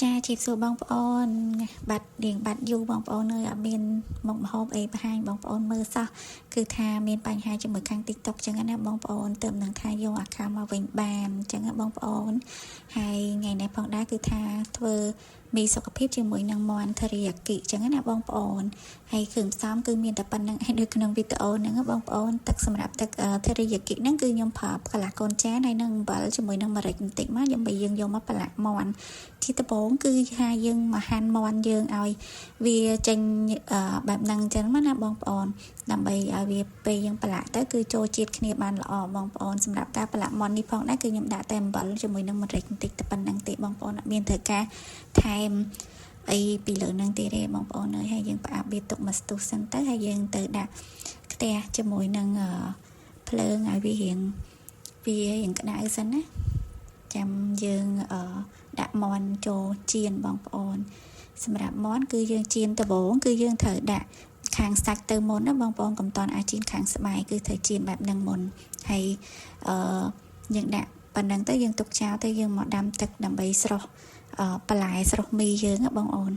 ចាជីបសួរបងប្អូនបាត់រៀងបាត់យូរបងប្អូនអើយអត់មានមុខម្ហូបអីបង្ហាញបងប្អូនមើលសោះគឺថាមានបញ្ហាជាមួយខាង TikTok ចឹងណាបងប្អូនទើបនឹងថាយក account មកវិញបានចឹងណាបងប្អូនហើយថ្ងៃនេះផងដែរគឺថាធ្វើមីសុខភាពជាមួយនឹងមាន់ teriyaki ចឹងណាបងប្អូនហើយគ្រឿងផ្សំគឺមានតែប៉ុណ្្នឹងឯងដូចក្នុងវីដេអូហ្នឹងបងប្អូនទឹកសម្រាប់ទឹក teriyaki ហ្នឹងគឺខ្ញុំប្រើកន្លះកូនចានហើយនឹងអំបិលជាមួយនឹងម្រេចបន្តិចមកដើម្បីយើងយកមកប្រឡាក់មាន់ជាដំបូងគឺថាយើងមកហាន់មាន់យើងឲ្យវាចេញបែបហ្នឹងអញ្ចឹងណាបងប្អូនដើម្បីឲ្យវាពេលយើងប្រឡាក់ទៅគឺចូលជាតិគ្នាបានល្អបងប្អូនសម្រាប់ការប្រឡាក់មាន់នេះផងដែរគឺខ្ញុំដាក់តែអំបិលជាមួយនឹងម្រេចបន្តិចតែប៉ុណ្្នឹងទេបងប្អូនអត់មានត្រូវការថែមអីពីលើនឹងទៀតទេបងប្អូនអើយហើយយើងផ្អាប់វាទុកមួយស្ទុះសិនទៅហើយយើងទៅដាក់ខ្ទះជាមួយនឹងភ្លើងឲ្យវារៀងក្តៅសិនណាចាំយើងអឺដាក់មាន់ចូលចៀនបងប្អូនសម្រាប់មាន់គឺយើងចៀនដំបូងគឺយើងត្រូវដាក់ខាងសាច់ទៅមុនណាបងប្អូនកុំតន់អាចចៀនខាងស្បែកគឺត្រូវចៀនបែបហ្នឹងមុនហើយអឺយើងដាក់ប៉ុណ្ណឹងទៅយើងទុកចោលទៅយើងមកដាំទឹកដើម្បីស្រុះបន្លែស្រុះមីយើងណាបងអូន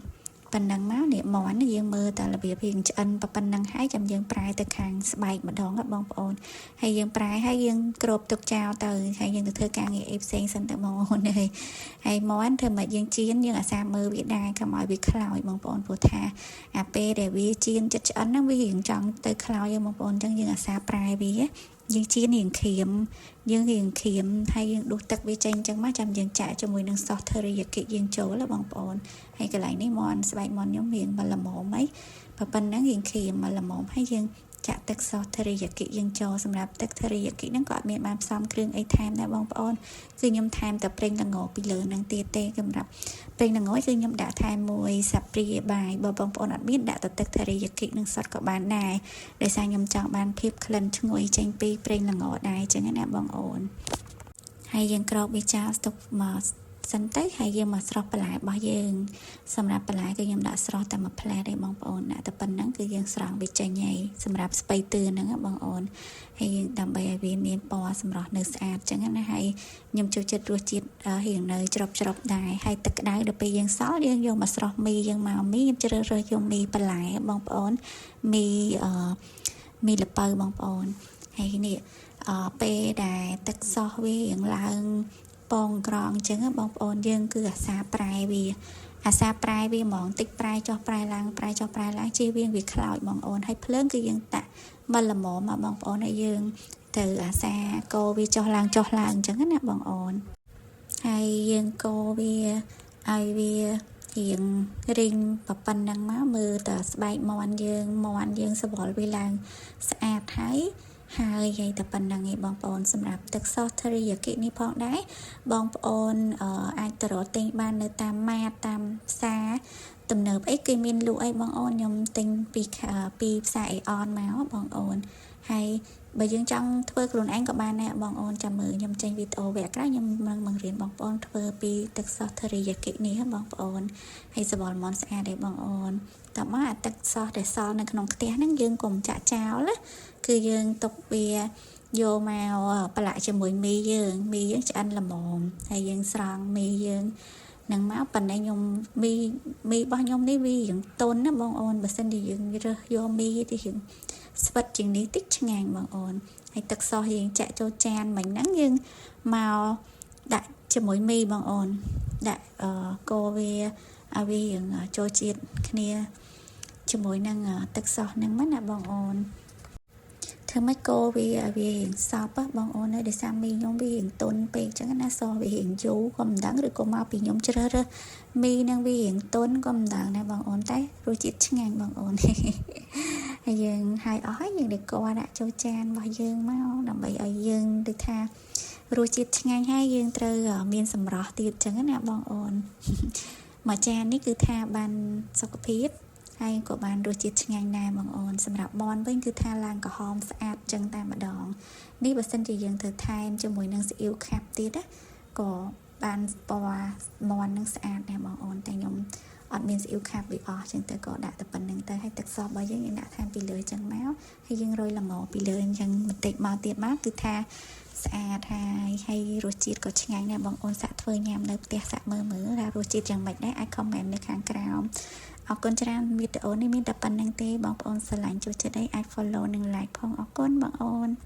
ប៉ុណ្ណឹងមកនេះមាន់យើងមើលតែរបៀបរៀងឆ្អិនប៉ុណ្ណឹងហើយចាំយើងប្រែទៅខាងស្បែកម្ដងណាបងប្អូនហើយយើងប្រែហើយយើងគ្របទុកចោលទៅហើយយើងទៅធ្វើការងារអីផ្សេងសិនទៅបងប្អូនហើយហើយមាន់ធ្វើមកយើងចៀនយើងអាសាមើលវាដែរកុំឲ្យវាខ្លោចបងប្អូនព្រោះថាអាពេលដែលវាចៀនចិត្តឆ្អិនហ្នឹងវារៀងចង់ទៅខ្លោចបងប្អូនអញ្ចឹងយើងអាសាប្រែវាយើងចៀនរៀងក្រៀមយើងរៀងក្រៀមហើយយើងដួសទឹកវាចេញអញ្ចឹងមកចាំយើងចាក់ជាមួយនឹងសោស teriyaki យើងចូលណាបងប្អូនហើយកន្លែងនេះមាន់ស្បែកមាន់ខ្ញុំរៀងមកល្មមហីប៉ុណ្ណឹងរៀងក្រៀមមកល្មមហើយយើងចាក់ទឹកសោស teriyaki យើងចូលសម្រាប់ទឹក teriyaki ហ្នឹងក៏អត់មានបានផ្សំគ្រឿងអីថែមដែរបងប្អូនគឺខ្ញុំថែមតែប្រេងល្ងពីលើហ្នឹងទៀតទេសម្រាប់ប្រេងល្ងគឺខ្ញុំដាក់ថែមមួយសាព្រាបាយបើបងប្អូនអត់មានដាក់តែទឹក teriyaki នឹងសុទ្ធក៏បានដែរដោយសារខ្ញុំចង់បានភាពក្លិនឈ្ងុយចេញពីប្រេងល្ងដែរអញ្ចឹងណាបងអូនហើយយើងគ្របវាចោលទុកមកសិនទៅហើយយើងមកស្រោះបន្លែរបស់យើងសម្រាប់បន្លែគឺខ្ញុំដាក់ស្រោះតែមួយផ្លែទេបងប្អូនដាក់តែប៉ុណ្្នឹងគឺយើងស្រង់វាចេញហើយសម្រាប់ស្ពៃទឿហ្នឹងបងអូនហើយយើងដើម្បីឲ្យវាមានពណ៌សម្រស់នៅស្អាតចឹងណាហើយខ្ញុំចូលចិត្តរសជាតិរៀងនៅច្រប់ច្រប់ដែរហើយទឹកក្តៅដល់ពេលយើងសល់យើងយកមកស្រោះមីយើងមកមីខ្ញុំជ្រើសរើសយកមីបន្លែបងប្អូនមីអឺមីល្ពៅបងប្អូនហើយនេះអពេលដែលទឹកសោះវារៀងឡើងពងក្រងអញ្ចឹងបងប្អូនយើងគឺអាសាប្រែវាអាសាប្រែវាហ្មងតិចប្រែចុះប្រែឡើងប្រែចុះប្រែឡើងជៀសវាងវាខ្លោចបងប្អូនហើយភ្លើងគឺយើងតាក់មកល្មមមកបងប្អូនហើយយើងទៅអាសាកូរវាចុះឡើងចុះឡើងអញ្ចឹងណាបងប្អូនហើយយើងកូរវាឲ្យវារៀងរីងប៉ុណ្ណឹងមកមើលតែស្បែកមាន់យើងមាន់យើងសវល់វាឡើងស្អាតហើយហើយយាយតែប៉ុណ្្នឹងឯងបងប្អូនសម្រាប់ទឹកសោស teriyaki នេះផងដែរបងប្អូនអាចទៅរកទិញបាននៅតាមម៉ាតតាមផ្សារទំនើបអីគេមានលក់អីបងអូនខ្ញុំទិញពីពីផ្សារអេអនមកបងអូនហើយបើយើងចង់ធ្វើខ្លួនឯងក៏បានដែរបងអូនចាំមើលខ្ញុំចេញវីដេអូវគ្គក្រោយខ្ញុំនឹងបង្រៀនបងប្អូនធ្វើពីទឹកសោស teriyaki នេះបងប្អូនហើយសបល់មន់ស្អាតទេបងអូនតមកអាទឹកសោសដែលសល់នៅក្នុងខ្ទះហ្នឹងយើងកុំចាក់ចោលណាគឺយើងទុកវាយកមកប្រឡាក់ជាមួយមីយើងមីយើងឆ្អិនល្មមហើយយើងស្រង់មីយើងនឹងមកប៉ុន្តែខ្ញុំមីមីរបស់ខ្ញុំនេះវារៀងទន់ណាបងអូនបើសិនជាយើងរើសយកមីទីរៀងស្វិតជាងនេះតិចឆ្ងាញ់បងអូនហើយទឹកសោសយើងចាក់ចូលចានមិញហ្នឹងយើងមកដាក់ជាមួយមីបងអូនដាក់កូរវាឲ្យវារៀងចូលជាតិគ្នាជាមួយនឹងទឹកសោសហ្នឹងណាបងអូនធ្វើម៉េចកូរវាឲ្យវារៀងសព្វបងអូនហើយដោយសារមីខ្ញុំវារៀងទន់ពេកអញ្ចឹងណាសវារៀងយូរក៏មិនដឹងឬក៏មកពីខ្ញុំជ្រើសរើសមីនឹងវារៀងទន់ក៏មិនដឹងដែរបងអូនតែរសជាតិឆ្ងាញ់បងអូនហើយយើងហើយអស់ហើយយើងដេកដាក់ចូលចានរបស់យើងមកដើម្បីឲ្យយើងដូចថារសជាតិឆ្ងាញ់ហើយយើងត្រូវមានសម្រស់ទៀតអញ្ចឹងណាបងអូនមួយចាននេះគឺថាបានសុខភាពហើយក៏បានរសជាតិឆ្ងាញ់ដែរបងអូនសម្រាប់មាន់វិញគឺថាឡើងក្រហមស្អាតចឹងតែម្ដងនេះបើសិនជាយើងធ្វើថែមជាមួយនឹងស៊ីអ៊ីវខាប់ទៀតណាក៏បានពណ៌មាន់នឹងស្អាតដែរបងអូនតែខ្ញុំ អត់មានស៊ីអ៊ីវខាប់វាអស់ចឹងទៅក៏ដាក់តែប៉ុណ្្នឹងទៅហើយទឹកសរបស់យើងយើងដាក់ថែមពីលើចឹងមកហើយយើងរោយល្ងពីលើអញ្ចឹងបន្តិចមកទៀតមកគឺថាស្អាតហើយហើយរសជាតិក៏ឆ្ងាញ់ដែរបងអូនសាក់ធ្វើញ៉ាំនៅផ្ទះសាក់មើលមើលថារសជាតិយ៉ាងម៉េចដែរអាច comment នៅខាងក្រោមអរគុណច្រើនវីដេអូនេះមានតែប៉ុណ្្នឹងទេបងប្អូនស្រឡាញ់ចូលចិត្តអីអាច follow និង like ផងអរគុណបងអូន។